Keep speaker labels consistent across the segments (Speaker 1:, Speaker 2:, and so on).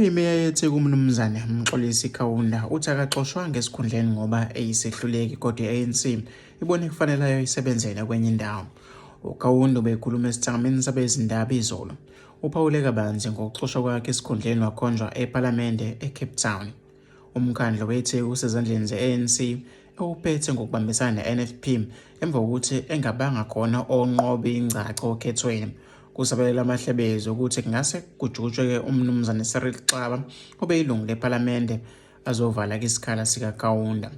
Speaker 1: Oyimeya yeTheku uMnumzane Mxolisi Kaunda uthi akaxoshwanga esikhundleni ngoba eyisehluleki kodwa i-ANC ibone kufanele ayoyisebenzela kwenye indawo. UKaunda ubekhuluma esithangamini sabezindaba izolo. Uphawule kabanzi ngokuxoshwa kwakhe esikhundleni wakhonjwa ePhalamende eCape Town. Umkhandlu weTheku usezandleni ze-ANC ewuphethe ngokubambisana ne-NFP emva kokuthi engabanga khona onqobe ingcaca okhethweni. Kusabalele amahlebezi okuthi kungase kujutshwe-ke uMnumzane Cyril Xaba obeyilungu lePhalamende azovala-ke isikhala sikaKaunda.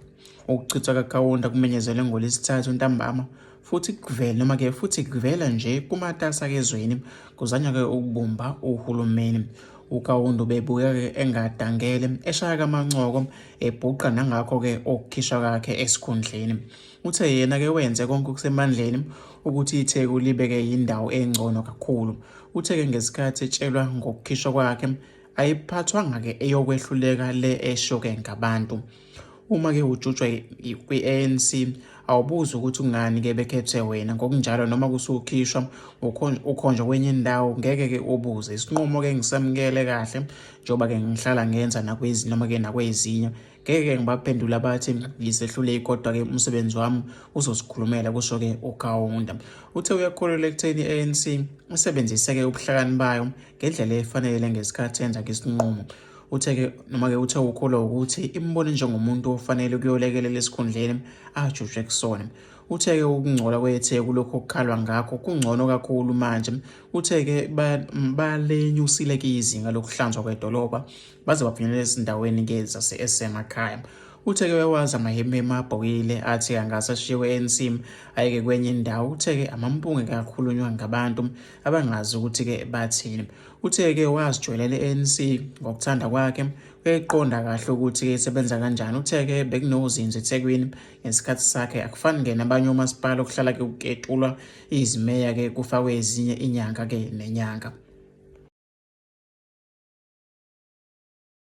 Speaker 1: Ukuchithwa kaKaunda kumenyezelwe ngoLwesithathu ntambama futhi kuvela noma ke futhi kuvela nje kumatasa kezweni kuzanywa-ke ukubumba uhulumeni. UKaunda ubebukeka engadangele eshaya kamancoko ebhuqa nangakho-ke okukhishwa kwakhe esikhundleni. Uthe yena-ke wenze konke okusemandleni ukuthi iTheku libeke yindawo engcono kakhulu. Uthe-ke ngesikhathi etshelwa ngokukhishwa kwakhe ayiphathwanga-ke eyokwehluleka le esho-ke ngabantu. Uma-ke ujutshwa kwi-ANC awubuzi ukuthi kungani-ke bekhethe wena ngokunjalo noma kusukhishwa ukhonjwa kwenye indawo ngeke-ke ubuze. Isinqumo-ke ngisamukele kahle njengoba-ke ngihlala ngenza nakwezi noma-ke nakwezinye ngeke ngibaphendula bathi ngisehluleki kodwa-ke umsebenzi wami uzosikhulumela kusho-ke uKaunda. Uthe uyakholelwa ekutheni i-ANC isebenzise-ke ubuhlakani bayo ngendlela efanele ngesikhathi yenza-ke isinqumo. Uthe-ke noma-ke uthe ukholwa ukuthi imbone njengomuntu ofanele ukuyolekelela esikhundleni ajutshwe kusona. Uthe-ke ukungcola kweTheku lokhu okukhalwa ngakho kungcono kakhulu manje. Uthe-ke balenyusile-ke izinga lokuhlanzwa kwedolobha baze bafinyelela ezindaweni-ke zasemakhaya. Uthe-ke uyawazi amahememe abhokile athi angase ashiye kwe-ANC ayeke kwenye indawo. Uthe-ke amampunge kakhulunywa ngabantu abangazi ukuthi-ke bathini. Uthe-ke wazijwayela i-ANC ngokuthanda kwakhe, uyayiqonda kahle ukuthi-ke isebenza kanjani. Uthe-ke bekunozinzo eThekwini ngesikhathi sakhe akufani-ke nabanye omasipala okuhlala-ke kuketulwa izimeya-ke kufakwe ezinye inyanga-ke nenyanga.